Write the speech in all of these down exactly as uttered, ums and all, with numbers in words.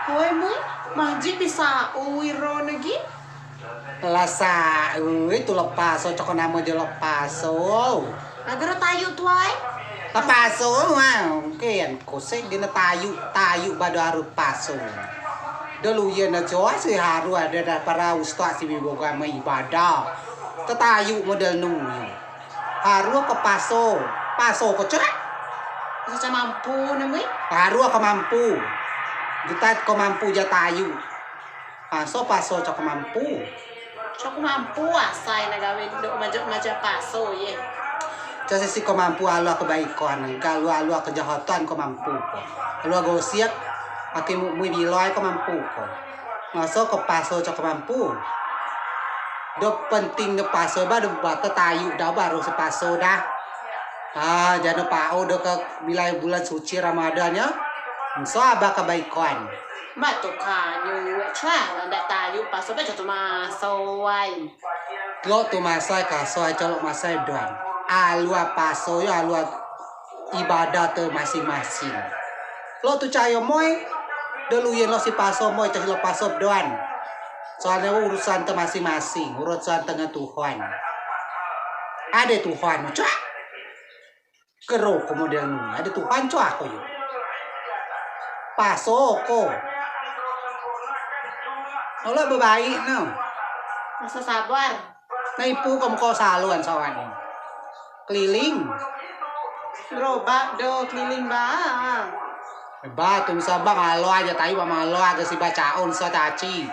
Oi, Mui, majik bisa ui ro negi. Lasa, ui, tu lepas, so coko namo je lepas, so. Agak ro tayuk tuai. Lepas, so, ha, mungkin kosek dina tayuk, tayuk bado harus paso. Do luyen ne coa si harus ade da para ustaz si bi bogoa me ibadah. Tetayuk model nu. Harus ko paso, paso ko cak. Paso cak mampu ne, Mui. Harus ko mampu. Juta ko mampu ja tayuk. Paso, paso cak ko mampu. Cak ko mampu asai ne gawe do majak-majak paso ye. Cak sisi ko mampu alua kebaikon, alua-alua kejahatan ko mampu ko. Alua gosip, aki Mui bilai ko mampu ko. Maso ko paso cak ko mampu. Do penting ne paso ba do bata tayuk da baru si paso da. Ha, jano pao do ke bilai bulan suci Ramadan ya. Nso aba kebaikon. Ba tu kanyo, cua ndak tayuk paso ba catu maso wai. Lok tu masai kasai, colok masai doan. Alua paso yo, alua ibadah te masing-masing. Lok tu cayo moi, do luyen lok si paso moi, cak lok paso doan. Soalne urusan te masing-masing, urusan te ngen Tuhan. Ade Tuhan, cak. Kero ko model nu, ade Tuhan coa ko yo. Paso ko. Olah bebaik no. Rasa sabar. Na ipu ko meko salon sawan. Keliling. Gerobak do keliling ba. Ba tun sabang alo aja tayu ba malo aga si ba caun sa caci.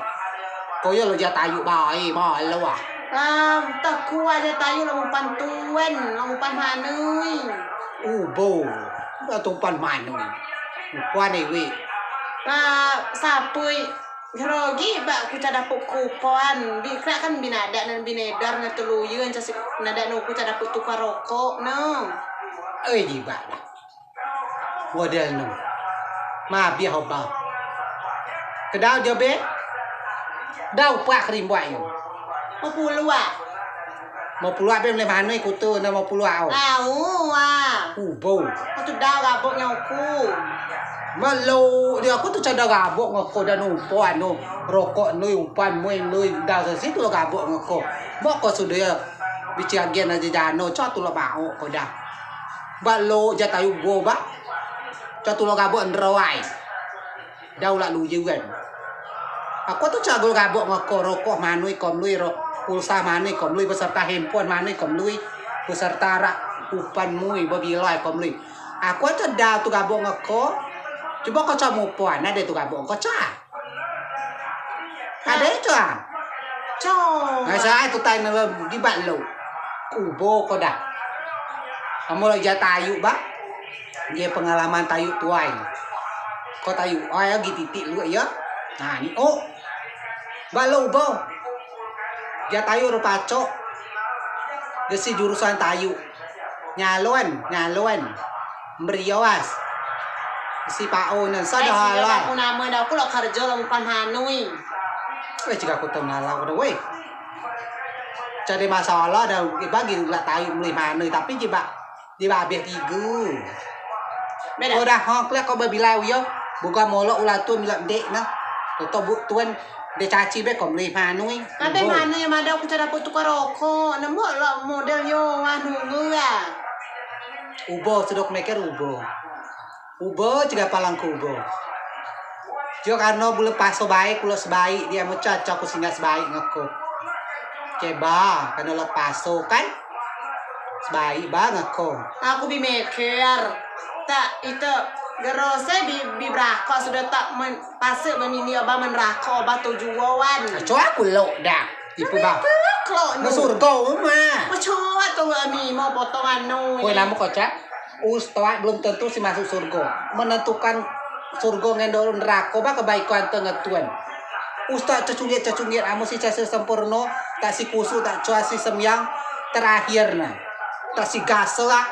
Koyo lo ja tayu bae malo ah. Lam, teku aja tayu lo mupan tuen, lo mupan manui. Ubo. Ba tumpan manui. Mupan ewe. Sapui. Gerogi ba ku ca dapuk kupon. Bi krak kan bi nadak nan bi nedar ngan teluyun ca si nadak nu ku ca dapuk tukar rokok no. Oi jiba. Model nu. Mabiah obang. Kedau jo be. Dau pak kerimbuak yo. Mau puluak. Mau puluak be melei manui kute na mau puluak au. Au ah. Ubo. Aku tu dau gabuk nyoku. Melo dia aku tu ca dau gabuk ngeko da nu upo anu rokok nui umpan mui nui dau sesi tu gabuk ngeko. Mok ko sudo ya bici agen aja jano ca tu lo mau ko da. Ba lo ja tayu ubo ba. Ca tu lo gabuk nderoai. Dau lak luyen. Aku tu ca gul gabuk ngeko rokok manui kom lui ro pulsa manui kom lui beserta handphone manui kom lui beserta rak upan mui bebilai kom lui. Aku tu dau tu gabuk ngeko. Cubo ko ca mupan ade tu gabuk ngeko ca. Ade ca. Ca. Ngai sai tu tai nele di bak lo. Kubo ko da. Kamu lok ja tayu ba. Ye pengalaman tayu tuai. Ko tayu ai agi titik luak ya. Nah ni oh. Ba lo ubo. Ja tayu ro pacok. Gesi jurusan tayu. Nyalon, nyalon. Merios. Gesi pao ne sa dah halai. Aku nama dah aku lok kerjo lok mupan manui. Weh cik aku tau ngalau dah weh. Cari masalah dah bagi lak tayu melei manui tapi jiba Di babeh tiga. Beda. Ko dah ho klek ko bebilai uyo. Buka molok ulah tun bilak dek na. Toto buk tun de caci be ko melei manui. Abe manui yang madau ku cara dapuk tukar rokok. Nemu lo model yo anu ngu ya. Ubo sedok meker ubo. Ubo cegah palang ku ubo. Jo karno bulen paso baik kulo sebaik dia mecah cak ku singa sebaik ngeko. Keba karno lok paso kan. Sebaik ba ngeko. Aku bi meker tak ite gerose bi bi berakok sudah tak men pasek bemini oba men rakok oba tujuan. Coa aku lok dah. Ipu ba. Lok no. Surga uma. Coa tu ami mau potong anu. Kue namu kocak. Ustad belum tentu si masuk surga. Menentukan surga ngen do neraka ba kebaikan te ngen tun. Ustad cecunggit-cecunggit amu si case sempurno, tak si kusuk, tak coa si semyang terakhir ne. Tak si gasea,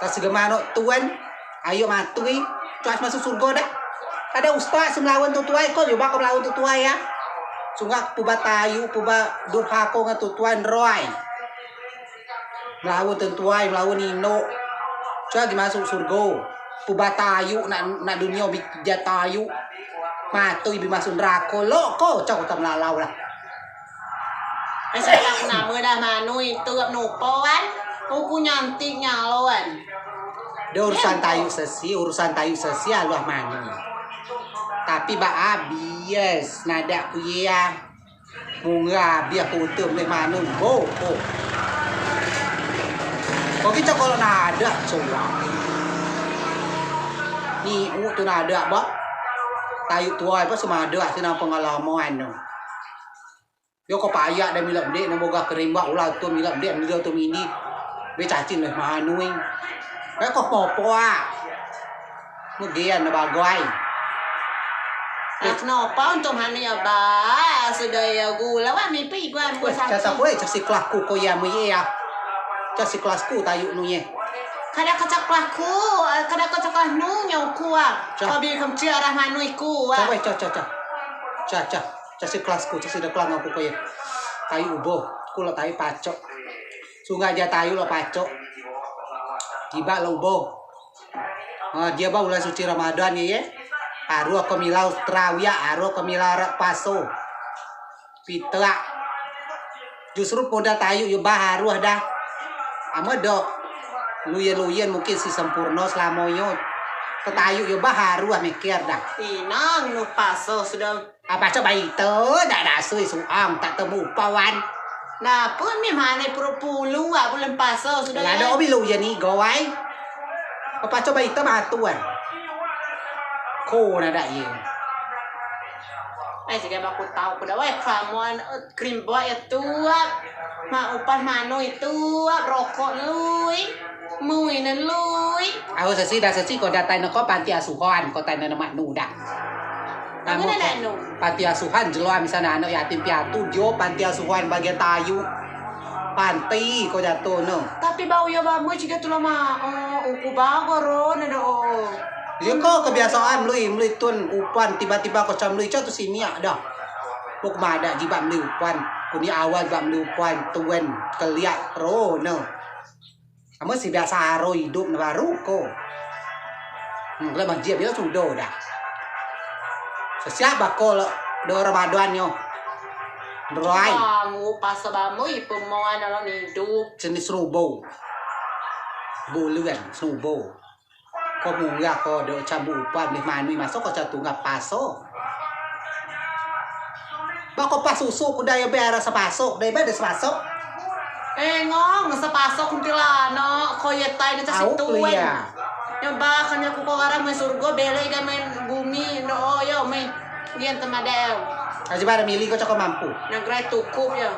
tak si gemano tun, ayo matui, coa si masuk surga dah. Ade ustad si melawen tutuai ko, coba ko melawen tutuai ya. Sunggak puba tayu, puba durhako ngen tutuai nroi. Melawen tentuai, melawen ino. Coa gi masuk surgo. Puba tayu nak nak dunio bi ja tayu. Matei bi masuk nerako lok ko, cak kota melalau lah. Esa tak nama dah manui tu nupoan. Uku nyantik nyaloan. Dah urusan tayuk sesi, urusan tayuk sesi aluah manui. Tapi ba abis nadeak ku ye ah. Munggah abis aku utem leh manui. Bo, bo. Ko kicak kalau nadeak coa. Ni u tu nadeak ba. Tayuk tuai pa semadeak si nang pengalaman tu. Yo ko payak dah milak dek nang boga kerimbak ulau tu milak dek milak tu mini. Be cacin leh manui. Be ko mopo ah. Mudian ne bagai. Nak nopo untuk mani ya ba. Sudah ya gula wah mimpi gua. Weh, cak tak weh, cak si kelasku ko ya mu ye ya. Cak si kelasku tayuk nu ye. Kada kecak kelasku, kada kecak kelas nu nyau ku ah. Cak. Kau bi kemci arah manui ku ah. Cak weh, cak, cak, cak. Cak, cak. Cak si kelasku, cak si de kelas ngau ku ko ye. Tayuk ubo, ku lok tayuk pacok. Sungai ja tayuk lok pacok. Jibeak lok ubo. Ha, dio ba ulan suci Ramadan ye, ye. Aruh ko milau terawiak, aruh ko milau rak paso. Piteak. Justru poda tayuk yo ba aruh dah. Amen do luyen-luyen mungkin si sempurno selamo yo. Tetayuk yo ba aruh mikir dah. Inang nu paso sudah. Apa coba itu, dak dasui suang, tak temu upawan. Nah, pun mi mane puru pulu, wak bulan paso sudah. Lah, ado obi lu ya ni, gawai. Apa coba itu matuan. Ko na dak ye. Eh, jika aku tahu, ku dak, wai, kamuan, eh, krim boy ya tuak. Mak upan manu itu, rokok lui. Mui ne lui. Au sesi dah sesi ko datai ne ko panti asuhan, ko tai ne mak nu dah. Kamu dah nu. Panti asuhan jelo misalne anak yatim piatu, dio panti asuhan bagian tayu. Panti ko jatuh ne. Tapi bau ya bamu jika tu lama, oh, uku bagoro ne do. Yo ko kebiasaan melui, melui tun upan tiba-tiba ko cam melui cak tu simiak dah. Pok madak jibeak melui upan, kuni awal jibeak melui upan tuen keliak ro ne. Amen si biasa aro idup ne baru ko. Hmm, kalau majik bila sudo dah. Sesiap bako lok do Ramadan nyo. Berai. Kamu paso bamu ipe moan dalam idup. Jenis senubo. Bulan senubo. Ko munggah ko do cambu upan deh manui maso ko cak tunggak paso. Ba ko pas susu ku dai be ara sepaso, dai be de sepaso. Eh, ngong, sepaso kuntilanak, ko ye tai ne cak situen. Nyoba kan aku ko arah main surga, bele ga main bumi, no, oh, yo, main. Gian temadel. Aji bare mili ko cak ko mampu. Nang gerai tukup, yo.